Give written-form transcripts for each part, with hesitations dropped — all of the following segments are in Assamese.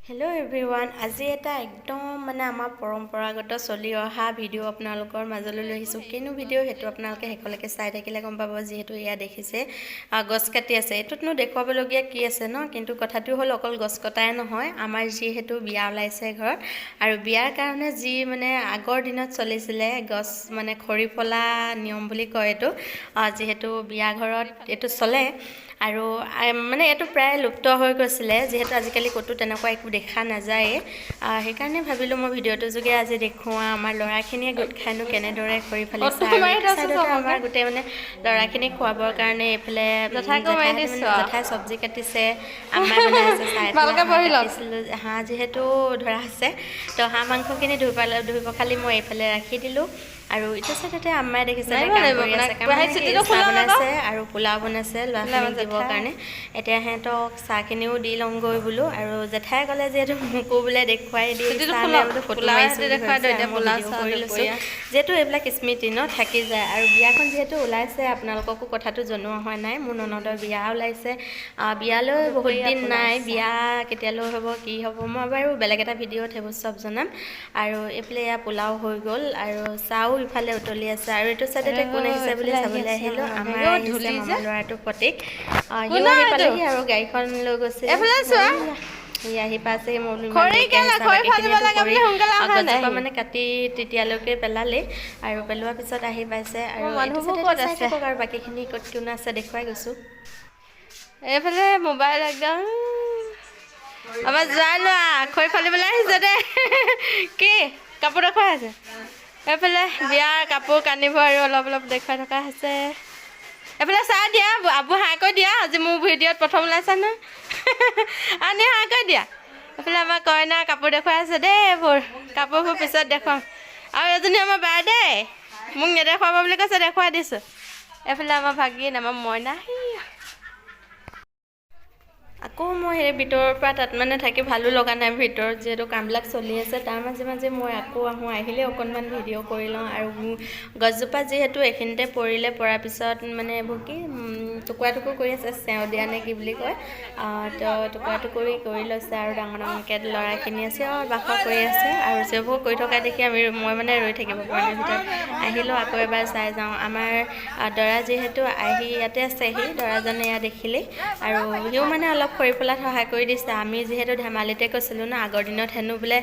হেল্ল' এভৰিৱান, আজি এটা একদম মানে আমাৰ পৰম্পৰাগত চলি অহা ভিডিঅ' আপোনালোকৰ মাজলৈ লৈ আহিছোঁ। কিনো ভিডিঅ' সেইটো আপোনালোকে শেষলৈকে চাই থাকিলে গম পাব। যিহেতু এয়া দেখিছে, গছ কাটি আছে, এইটোতনো দেখুৱাবলগীয়া কি আছে ন? কিন্তু কথাটো হ'ল, অকল গছ কটাই নহয়, আমাৰ যিহেতু বিয়া ওলাইছে ঘৰত আৰু বিয়াৰ কাৰণে যি মানে আগৰ দিনত চলিছিলে, গছ মানে খৰি ফলা নিয়ম বুলি কয় এইটো। যিহেতু বিয়া ঘৰত এইটো চলে আৰু মানে এইটো প্ৰায় লুপ্ত হৈ গৈছিলে, যিহেতু আজিকালি ক'তো তেনেকুৱা একো দেখা নাযায়েই। সেইকাৰণে ভাবিলোঁ মই ভিডিঅ'টোৰ যোগে আজি দেখুৱাওঁ, আমাৰ ল'ৰাখিনিয়ে গোট খাইনো কেনেদৰে খৰি ফালিছে। আৰু এইটো চাইডতে আমাৰ গোটেই মানে ল'ৰাখিনিক খুৱাবৰ কাৰণে এইফালে জেঠাই চব্জি কাটিছে, আম্মাই বনাই আছে চাই। কাটিছিলোঁ হাঁহ, যিহেতু ধৰা আছে, তো হাঁহ মাংসখিনি ধুই পালে, ধুই পখালি মই এইফালে ৰাখি দিলোঁ। আৰু ইটো চাইডতে আম্মাই দেখিছে কাম কৰি আছে। কাম মানে চাহ বনাইছে আৰু পোলাও বনাইছে ল'ৰাখিনিক দিবৰ কাৰণে। এতিয়া সিহঁতক চাহখিনিও দি লওঁগৈ বোলো। আৰু জেঠাই ক'লে, যিহেতু মোকো বোলে দেখুৱাই দি ফটো মাৰিছোঁ, কৰি লৈছোঁ, যিহেতু এইবিলাক স্মৃতি ন থাকি যায়। আৰু বিয়াখন যিহেতু ওলাইছে, আপোনালোককো কথাটো জনোৱা হোৱা নাই, মোৰ ননদৰ বিয়া ওলাইছে। বিয়ালৈ বহুত দিন নাই। বিয়া কেতিয়ালৈ হ'ব, কি হ'ব, মই বাৰু বেলেগ এটা ভিডিঅ'ত সেইবোৰ চব জনাম। আৰু এইফালে এয়া পোলাও হৈ গ'ল আৰু চাহো ইফালে উতলি আছে। আৰু এইটো চাইডতে কোন আহিছে বুলি চাবলৈ আহিলোঁ। আমাৰ আহিছে মামা ল'ৰাটো প্ৰতীক, সিও আহি পালেহি আৰু গাড়ীখন লৈ গৈছিলে। সি আহি পাইছেহি, মই গছজোপা মানে কাটি তেতিয়ালৈকে পেলালেই আৰু পেলোৱাৰ পিছত আহি পাইছে। আৰু চাই থাকক, আৰু বাকীখিনি ক'ত কোন আছে দেখুৱাই গৈছোঁ। এইফালে মোবাইল একদম। আমাৰ জোৱাই ল'ৰা খৰি ফালিবলৈ আহিছে দেই। কি কাপোৰ দেখুৱাই আছে এইফালে, বিয়াৰ কাপোৰ কানিবোৰ আৰু অলপ অলপ দেখুৱাই থকা হৈছে। এইফালে চাই দিয়া, আবু হাই কৈ দিয়া। আজি মোৰ ভিডিঅ'ত প্ৰথম ওলাইছা নহয়, আনি হাই কৈ দিয়া। এইফালে আমাৰ কইনা কাপোৰ দেখুৱাই আছে দেই। এইবোৰ কাপোৰবোৰ পিছত দেখুৱাম। আৰু এজনী আমাৰ বাই দেই, মোক নেদেখুৱাব বুলি কৈছে, দেখুৱাই দিছোঁ। এইফালে আমাৰ ভাগিন, আমাৰ মইনা। আকৌ মই সেই ভিতৰৰ পৰা তাত মানে থাকি ভালো লগা নাই। ভিতৰত যিহেতু কামবিলাক চলি আছে, তাৰ মাজে মাজে মই আকৌ আহোঁ, আহিলে অকণমান ভিডিঅ' কৰি লওঁ। আৰু গছজোপা যিহেতু এইখিনিতে পৰিলে, পৰাৰ পিছত মানে এইবোৰ কি টুকুৰা টুকুৰ কৰি আছে, চেও দিয়া নে কি বুলি কয়, তো টুকুৰা টুকুৰি কৰি লৈছে। আৰু ডাঙৰ ডাঙৰকৈ ল'ৰাখিনি আছে আৰু বাখৰ কৰি আছে। আৰু সেইবোৰ কৰি থকা দেখি আমি মই মানে ৰৈ থাকিব পৰা নাই ভিতৰত। আহিলোঁ, আকৌ এবাৰ চাই যাওঁ। আমাৰ দৰা যিহেতু আহি ইয়াতে আছেহি, দৰাজনে এয়া দেখিলেই আৰু সিও মানে অলপ খৰি ফলাত সহায় কৰি দিছে। আমি যিহেতু ধেমালিতে কৈছিলোঁ ন, আগৰ দিনত হেনো বোলে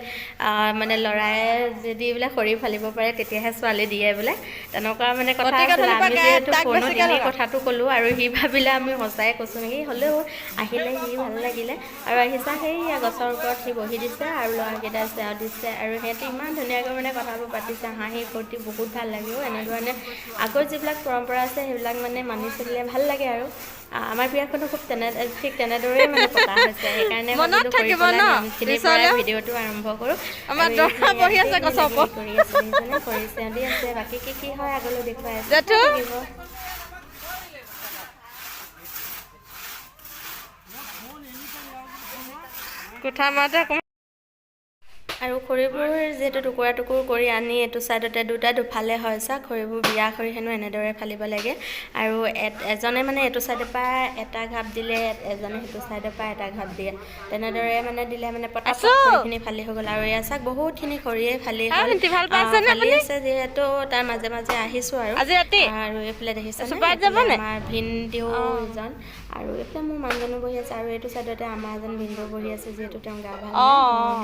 মানে ল'ৰাই যদি বোলে খৰি ফালিব পাৰে, তেতিয়াহে ছোৱালী দিয়ে বোলে, তেনেকুৱা মানে কথা আছিলে। আমি যিহেতু ফোনত এনেই কথাটো ক'লোঁ আৰু সি ভাবিলে আমি সঁচাই কৈছোঁ নেকি। হ'লেও আহিলে সি ভাল লাগিলে। আৰু আহিছা, সেইয়া গছৰ ওপৰত সি বহি দিছে আৰু ল'ৰাকেইটাই চেও দিছে। আৰু সিহঁতি ইমান ধুনীয়াকৈ মানে কথাবোৰ পাতিছে, হাঁহি ফূৰ্তি, বহুত ভাল লাগিব। এনেধৰণে আগৰ যিবিলাক পৰম্পৰা আছে, সেইবিলাক মানে মানি চলিলে ভাল লাগে। আৰু আমাৰ বিয়াখনো খুব তেনে ঠিক তেনেদৰেই মানে পতা হৈছে। সেইকাৰণে মনত থাকিব ন। ভিডিঅ'টো আৰম্ভ কৰোঁ। আমাৰ দৰা বহি আছে গছৰ ওপৰত। কৰি আছে, দেখিছেনে? কৰি দি আছে। বাকী কি কি হয় আগলৈ দেখুৱাই আছে। জেঠু, কোঠা মাতে। আৰু খৰিবোৰ যিহেতু টুকুৰা টুকুৰ কৰি আনি এইটো ছাইডতে দুটা দুফালে হয়। চা, খৰিবোৰ, বিয়া খৰি হেনো এনেদৰে ফালিব লাগে। আৰু এজনে মানে এইটো ছাইডৰ পৰা এটা ঘাপ দিলে, এজনে সেইটো ছাইডৰ পৰা এটা ঘাপ দিয়ে, তেনেদৰে মানে দিলে মানে পটাপট খৰিখিনি ফালি হৈ গ'ল। আৰু এয়া চাওক, বহুতখিনি খৰিয়ে ফালি হ'ল, ফালি আছে। যিহেতু তাৰ মাজে মাজে আহিছোঁ আৰু। আৰু এইফালে দেখিছে আমাৰ ভিনদেউ এজন আৰু এইফালে মোৰ মানুহজনো বহি আছে। আৰু এইটো ছাইডতে আমাৰ এজন ভিনদেউ বহি আছে, যিহেতু তেওঁ গা ভাল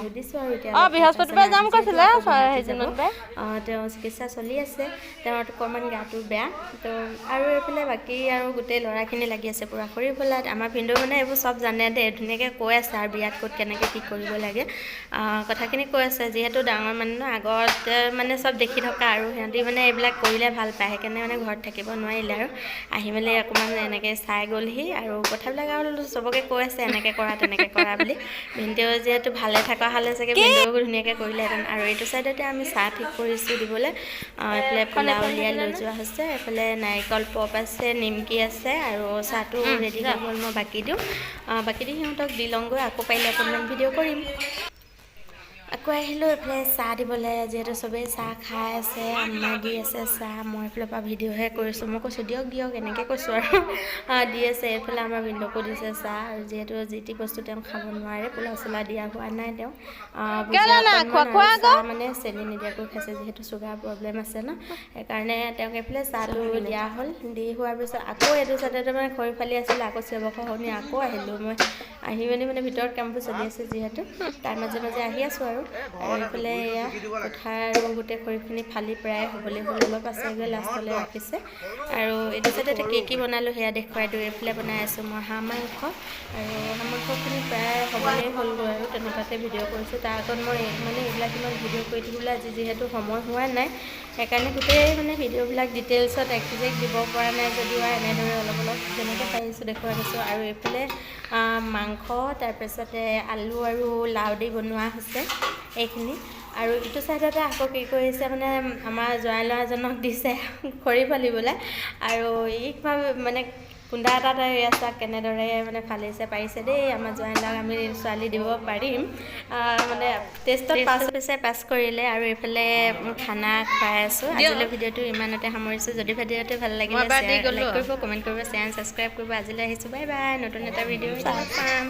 সুধিছোঁ। আৰু এতিয়া বৃহস্পতিবাৰে যাম কৈছিলে। তেওঁ চিকিৎসা চলি আছে, তেওঁৰ অকণমান গাটো বেয়া তো। আৰু এইফালে বাকী আৰু গোটেই ল'ৰাখিনি লাগি আছে পূৰা খৰি ফলাত। আমাৰ ভিনদেউ মানে এইবোৰ চব জানে দেই, ধুনীয়াকৈ কৈ আছে আৰু বিয়াত ক'ত কেনেকৈ কি কৰিব লাগে কথাখিনি কৈ আছে। যিহেতু ডাঙৰ মানুহ ন, আগতে মানে চব দেখি থকা আৰু সিহঁতি মানে এইবিলাক কৰিলে ভাল পায়। সেইকাৰণে মানে ঘৰত থাকিব নোৱাৰিলে আৰু আহি মেলি অকণমান এনেকৈ চাই গ'লহি। আৰু কথাবিলাক আৰু চবকে কৈ আছে, এনেকৈ কৰা, তেনেকৈ কৰা বুলি। ভিনদেউ যিহেতু ভালে থকা হ'লে চাগে ভিনদেউ ধুনীয়াকৈ কৰিলেহেঁতেন। আৰু এইটো চাইডতে আমি চাহ ঠিক কৰিছোঁ দিবলৈ। এইফালে পোলাও উলিয়াই লৈ যোৱা হৈছে, এইফালে নাৰিকল পপ আছে, নিমকি আছে আৰু চাহটো ৰেডি হৈ গ'ল। মই বাকি দিওঁ, বাকি দি সিহঁতক দি লওঁগৈ। আকৌ পাৰিলে অকণমান ভিডিঅ' কৰিম। আকৌ আহিলোঁ এইফালে চাহ দিবলৈ, যিহেতু চবেই চাহ খাই আছে। আম্মা দি আছে চাহ, মই এইফালৰ পৰা ভিডিঅ'হে কৰিছোঁ। মই কৈছোঁ, "দিয়ক দিয়ক", এনেকৈ কৈছোঁ আৰু দি আছে। এইফালে আমাৰ ভিনদেউকো দিছে চাহ। আৰু যিহেতু যি টি বস্তু তেওঁ খাব নোৱাৰে, পোলাও চোলাও দিয়া হোৱা নাই তেওঁ। ভুজিয়া অকণমান আৰু চাহ মানে চেনি নিদিয়াকৈ খাইছে, যিহেতু চুগাৰ প্ৰব্লেম আছে ন, সেইকাৰণে তেওঁক এইফালে চাহটো দিয়া হ'ল। দি হোৱাৰ পিছত আকৌ এইটো চাইডতে মানে খৰি ফালি আছিলে। আকৌ চিঞৰ বাখৰ শুনি আকৌ আহিলোঁ মই। আহি মেলি মানে ভিতৰত কামবোৰ চলি আছে যিহেতু, তাৰ মাজে মাজে আহি আছোঁ আৰু। আৰু এইফালে এয়া পথাৰ আৰু গোটেই খৰিখিনি ফালি প্ৰায় হ'বলৈ হ'ল, অলপ আছেগৈ, লাষ্টলৈ ৰাখিছে। আৰু এইটো চাইডতে কি কি বনালোঁ সেয়া দেখুৱাই দিওঁ। এইফালে বনাই আছোঁ মই হাঁহ মাংস আৰু হাঁহ মাংসখিনি প্ৰায় হ'বলৈ হ'লগৈ আৰু তেনেকুৱাতে ভিডিঅ' কৰিছোঁ। তাৰ আগত মই মানে এইবিলাক ইমান ভিডিঅ' কৰি থাকিবলৈ আজি যিহেতু সময় হোৱা নাই, সেইকাৰণে গোটেই মানে ভিডিঅ'বিলাক ডিটেইলছত একজেক্ট দিব পৰা নাই যদিও আৰু এনেদৰে অলপ অলপ যেনেকৈ পাৰিছোঁ দেখুৱাই দিছোঁ। আৰু এইফালে মাংস, তাৰপিছতে আলু আৰু লাও দি বনোৱা হৈছে এইখিনি। আৰু ইটো চাইডতে আকৌ কি কৰিছে, মানে আমাৰ জোঁৱাই ল'ৰাজনক দিছে খৰি ফালিবলৈ আৰু ই মানে কুন্দা এটাত এয়া চাওক কেনেদৰে মানে ফালিছে। পাৰিছে দেই, আমাৰ জোঁৱাই ল'ৰাক আমি ছোৱালী দিব পাৰিম। মানে টেষ্টত পাছ হৈছে, পাছ কৰিলে। আৰু এইফালে খানা খুৱাই আছোঁ। আজিলৈ ভিডিঅ'টো ইমানতে সামৰিছোঁ। যদি ভিডিঅ'টো ভাল লাগিলে লাইক কৰিব, কমেণ্ট কৰিব, শ্বেয়াৰ, ছাবস্ক্ৰাইব কৰিব। আজিলৈ আহিছোঁ, বাই বাই। নতুন এটা ভিডিঅ' পাম।